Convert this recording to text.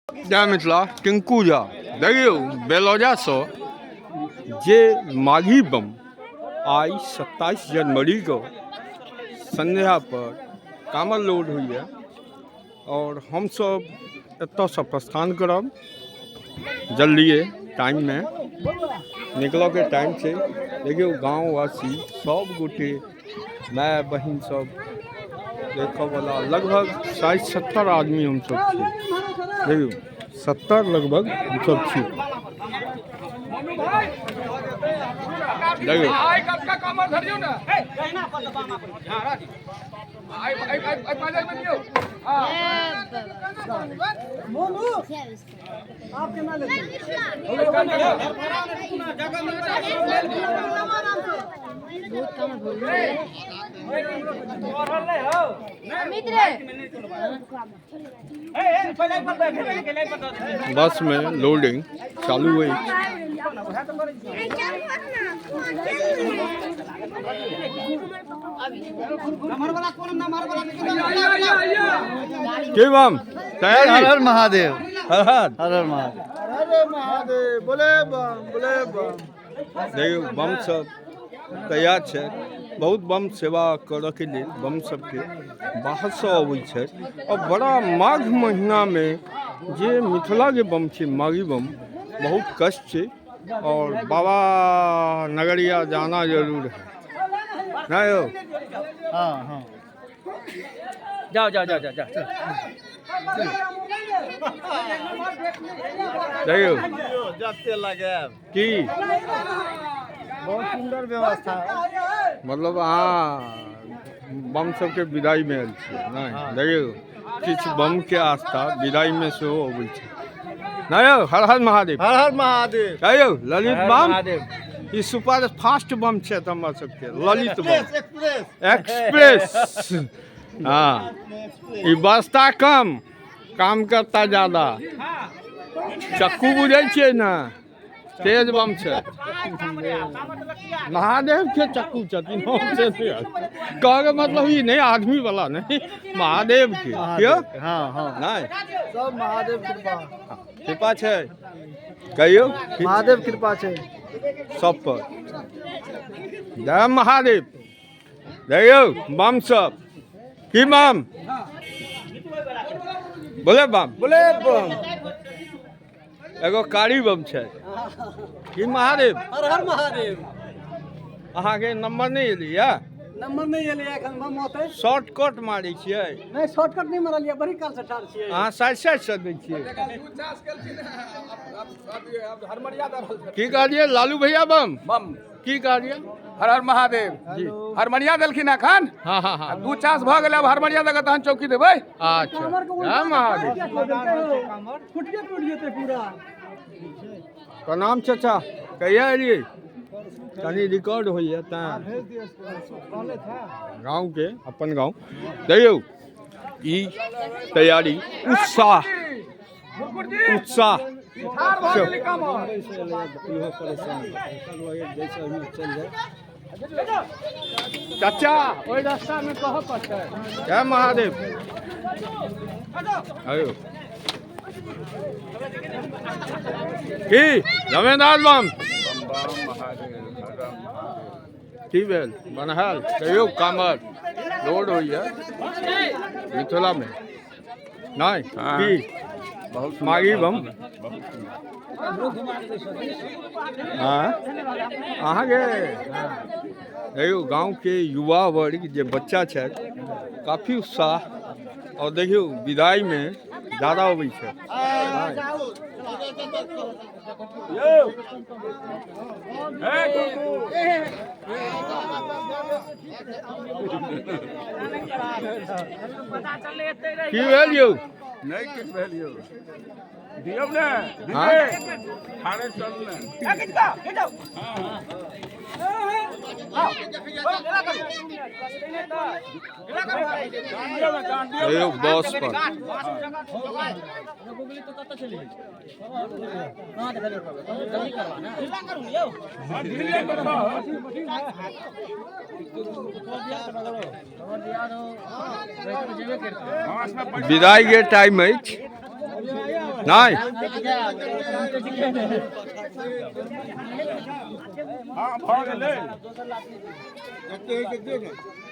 जय मिथिला। टिंकू झा देखियौ बेलौजासँ जे माघी बम आइ 27 जनवरी को संध्या पर कामर लोड होइए और हमसब एतऽसँ प्रस्थान करब जल्दिए टाइममे निकलऽके टाइम छै। देखियौ गाँववासी सब गोटे माय बहिन सब देखऽवला लगभग 60-70 आदमी हमसब छी। देखियौ 70 लगभग हमसब छी। देखियौ बस में लोडिंग चालू अछि। के बम तैयारी? हर हर महादेव। हर हर हर हर महादेव। हर महादेव बोले बम बोले बम। देखियौ बम सब तैयार छै। बहुत बम सेवा करऽ के लेल बम सबके बाहरसँ अबै छै और बड़ा माघ महीनामे जे मिथिलाके बम छै माघी बम बहुत कष्ट छै और बाबा नगरिया जाना जरूर है ना यौ। हाँ हाँ जाओ जाओ जाओ जाओ जाओ। देखियौ जते लगायब की बहुत सुंदर व्यवस्था। मतलब अहाँ बम सबके विदाई में आयल छियै नहि? देखियौ किछु बम के आस्था विदाई में सेहो अबै छै नहि यौ? हर हर महादेव। हर हर महादेव। कहियौ ललित बम ई सुपर फास्ट बम छै हमर सबके ललित बम एक्सप्रेस एक्सप्रेस। हाँ ई बस्ता कम काम करता ज्यादा। चक्कू बुझै छियै ने, तेज बम छै। महादेव के चक्कू छथिन। हम से कहके मतलब ई नहीं आदमी वाला नहीं, महादेव के क्यों हाँ हाँ नहीं सब महादेव कृपा। कृपा छै। कहियौ महादेव कृपा छै सब पर। जय महादेव। देखियौ बम सब की बम बोले बम बोले बम। एगो कारी बम छै की महादेव। हर हर महादेव। अहाँके नंबर नहि एलैया? नंबर नहीं एलै एखन बम होतै। शॉर्टकट मारै छियै? नहीं शॉर्टकट नहीं मारलियै, बड़ी काल से ठाढ़ छियै। अहाँ साइड साइड से दै छियै। की कहलियै लालू भैया बम बम की कहलियै? हर हर महादेव। जी हरमनिया देलखिन एखन। हाँ हाँ हाँ दू चांस भऽ गेलै, अब हरमनिया दऽ कऽ तहन चौकी देबै। अच्छा जय महादेव। फुटिए टूट जेतै पूरा। प्रणाम चाचा, कहिया एलियै? तनी रिकॉर्ड होइए तैं गाँव के अपन गाँव। देखियौ ई तैयारी उत्साह उत्साह। चाचा ओहि रास्ता में कहऽ पड़तै। जय महादेव। आयो की जमेदार बम की भेल बनहाल? कहियौ कामर लोड होइए मिथिला में नहीं की माघी बम? हाँ अहाँके देखियौ गाँव के युवा वर्ग जे बच्चा छथि काफी उत्साह और देखियौ विदाई में ज्यादा अबै छै। की भेल यौ? नहीं किछु भेल यौ। दियौ ने। हाँ? ठाढ़े चलू ने। देखियौ बस पर विदाई के टाइम अछि। नहि। हँ, भऽ गेलै।